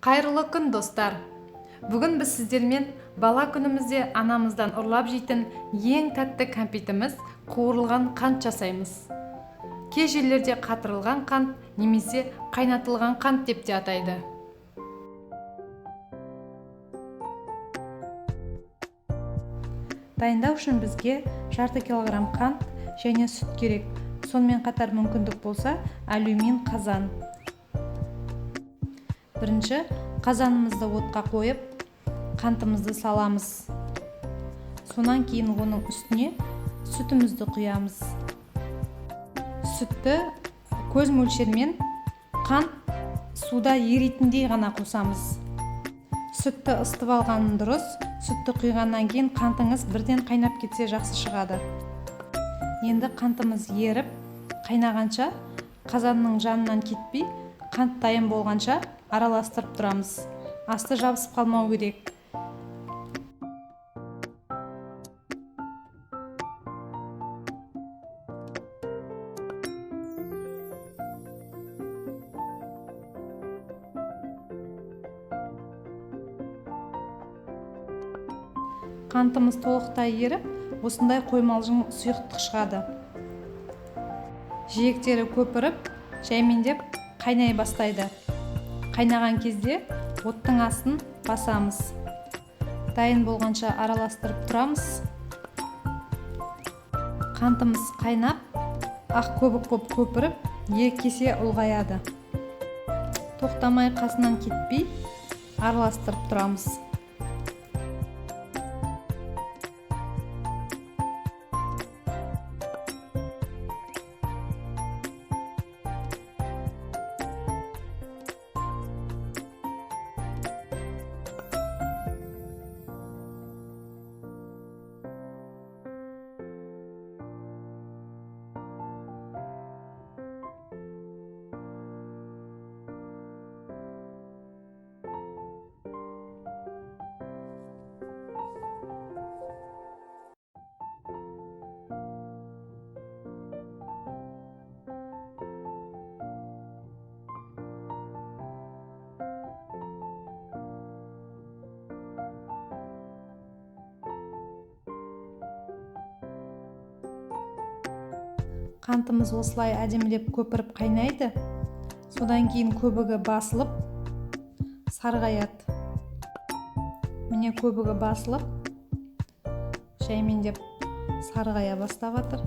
Қайырлы күн, достар! Бүгін біз сіздермен бала күнімізде анамыздан ұрлап жейтін ең тәтті кәмпитіміз қуырылған қант жасаймыз. Кей жерлерде қатырылған қант немесе қайнатылған қант деп те атайды. Дайындау үшін бізге жарты килограмм қант және сүт керек. Сонымен қатар мүмкіндік болса алюмин қазан. Бірінші қазанымызды отқа қойып, қантымызды саламыз. Сонан кейін оның үстіне сүтімізді құямыз. Сүтті көз мөлшермен қант суда еритіндей ғана қосамыз. Сүтті ысытып алғаным дұрыс. Сүтті құйғаннан кейін қантыңыз бірден қайнап кетсе жақсы шығады. Енді қантымыз еріп, қайнағанша қазанның жанынан кетпей, қант дайын болғанша араластырып тұрамыз. Асты жабысып қалмау керек. Қантымыз толықтай еріп, осындай қоймалжың сұйықтық шығады. Жиектері көпіріп, жаймендеп қайнай бастайды. Қайнаған кезде оттың астын басамыз. Дайын болғанша араластырып тұрамыз. Қантымыз қайнап, ақ көбік боп көпіріп, екі есе ұлғаяды. Тоқтамай қасынан кетпей араластырып тұрамыз. Қантымыз осылай әдемілеп көпіріп қайнайды. Содан кейін көбігі басылып сарғаяды. Міне көбігі басылып жаймендеп сарғая бастап жатыр.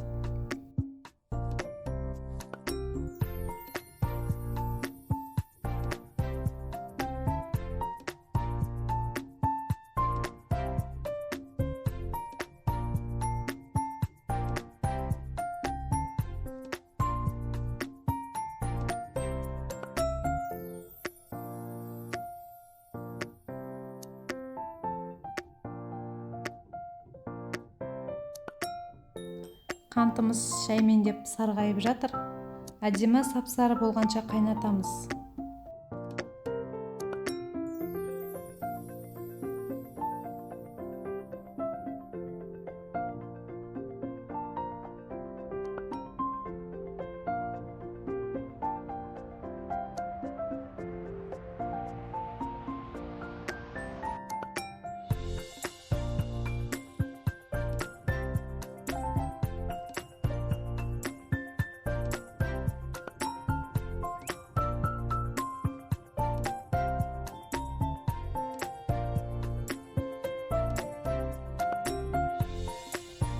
Қантымыз шәймендеп сарғайып жатыр. Әдемі сап-сары болғанша қайнатамыз.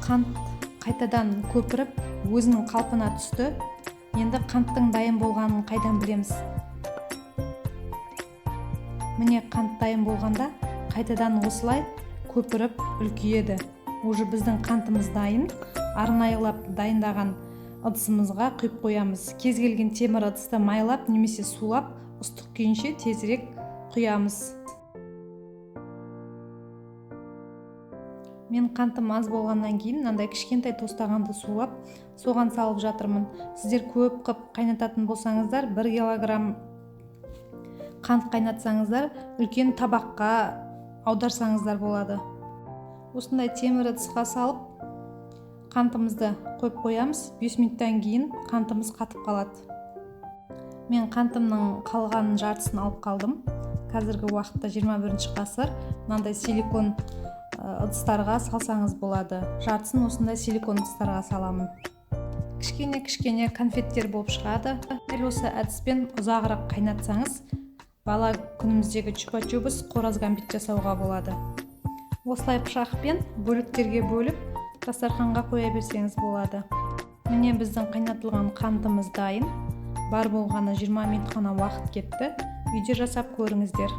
Қант қайтадан көпіріп, өзінің қалпына түсті. Енді қанттың дайын болғанын қайдан білеміз? Міне қант дайын болғанда қайтадан осылай көпіріп үлкейеді. Уже біздің қантымыз дайын. Арнайылап дайындаған ыдысымызға құйып қоямыз. Кез келген темір ыдысты майлап немесе сулап, ыстық күйінше тезірек құямыз. Мен қантым аз болғаннан кейін мынандай кішкентай тостағанды сулап, соған салып жатырмын. Сіздер көп қып қайнататын болсаңыздар, 1 килограмм қант қайнатсаңыздар, үлкен табаққа аударсаңыздар болады. Осындай темір ыдысқа салып, қантымызды қойып қоямыз. 5 минуттан кейін қантымыз қатып қалады. Мен қантымның қалған жартысын алып қалдым. Қазіргі уақытта, 21 ғасыр, мынандай силикон ыдыстарға салсаңыз болады. Жартысын осындай силикон ыдыстарға саламын. Кішкене кішкене конфеттер болып шығады. Дәл осы әдіспен ұзағырақ қайнатсаңыз, бала күніміздегі чупа чупс, қораз кәмпит жасауға болады. Осылай пышақпен бөліктерге бөліп, дастарханға қоя берсеңіз болады. Міне, біздің қайнатылған қантымыз дайын. Бар болғаны 20 минут қана уақыт кетті. Үйде жасап көріңіздер.